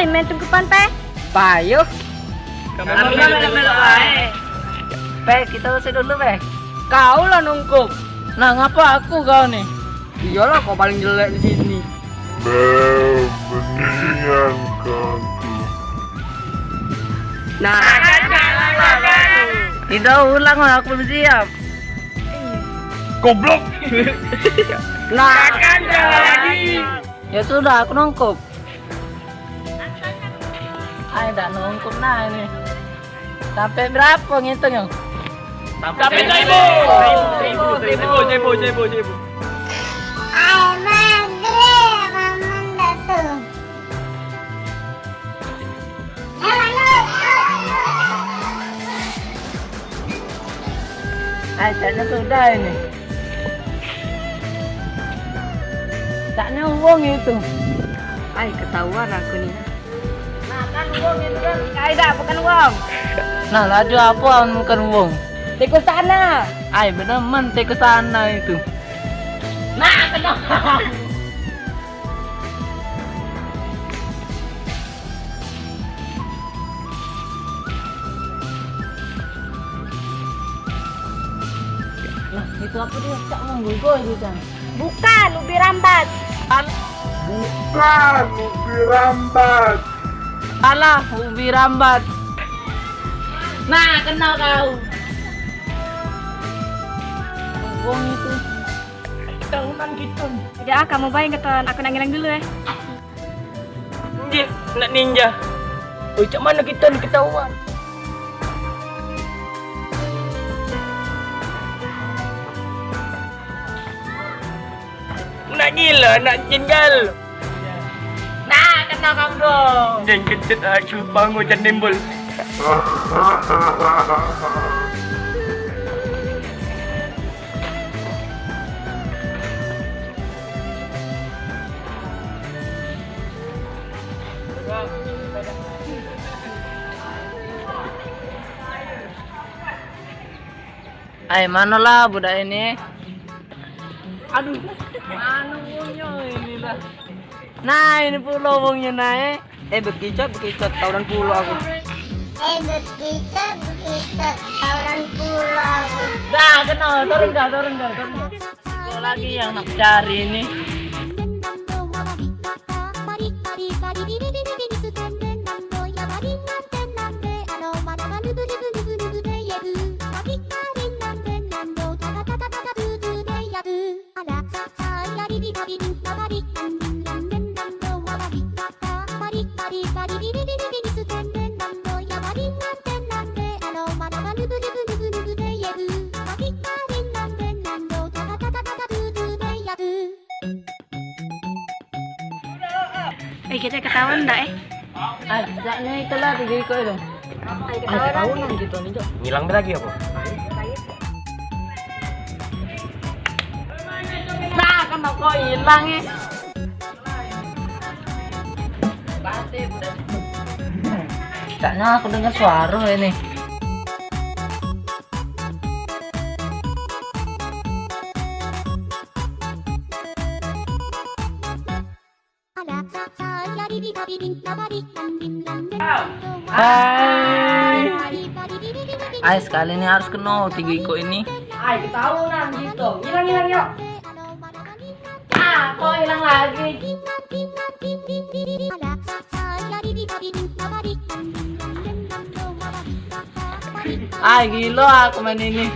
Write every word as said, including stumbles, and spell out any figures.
Main tungkupan, Pe. Payo. Kami melo-melo bae. Pe, kito usah dulu, Pe. Kau lah nungkup. Nah, ngapa aku kau ni? Iyolah, kau paling jelek di sini. Nah, mendingan kau. Nah. Ido ulang lah, aku belum siap. Goblok. Nah. Takkan kalah lagi. Ya sudah, aku nungkup. Ai, dak nungkup nah ini. Sampai berapa ngitungnya? Sampai seribu. Seribu, seribu, seribu, seribu, seribu. Ai, maghrib, aman dah tu. Ai, caknya sudah ini. Caknya uang itu. Ai, ketahuan aku ni. Nah, kan uang itu kan. Ai, dah, bukan uang. Nah, laju apa amun bukan uang? Tikus tanah. Ai, bener men tikus tanah itu. Nah, kena. Nah, itu apa dia? Cak menggugah itu, Cang. Bukan, ubi rambat. Bukan, ubi rambat. Salah, ubi rambat. Nah, kena kau. Wong itu. Tahunan kita. Udah, ah, kamu bae ngeton. Aku nak ngilang dulu, eh. Nggih, nak ninja. Oi, cak mano kito ni ketahuan? Nak gila, nak jin gal. Nah, kena kamu dong. Jeng kecet aku pangu jan nimbul. Ai, mano lah budak ini? Aduh, mano wongnyo ini lah. Nah, ini pulo wongnyo, nah, eh. Eh, bekicot, bekicot, tawuran pulo aku. Eh, bekicot, bekicot, tawuran pulo aku. Dah, kena, turun kau, turun kau, turun kau. Kau lagi yang nak cari ini. Eh, kita ketahuan ndak, eh? Ah, jaknya itulah tiga ikut itu. Ai, ketahuan nang gitu ni, Cok. Ngilang lagi apa? Nah, kan aku hilang, eh. Caknya aku dengar suara ini. Hai. Ai, sekali ni harus keno tigo ikok ini. Ai, ketahuan gitu. Hilang, hilang, yo. Ah, kok hilang lagi? Ai, gilo aku main ini.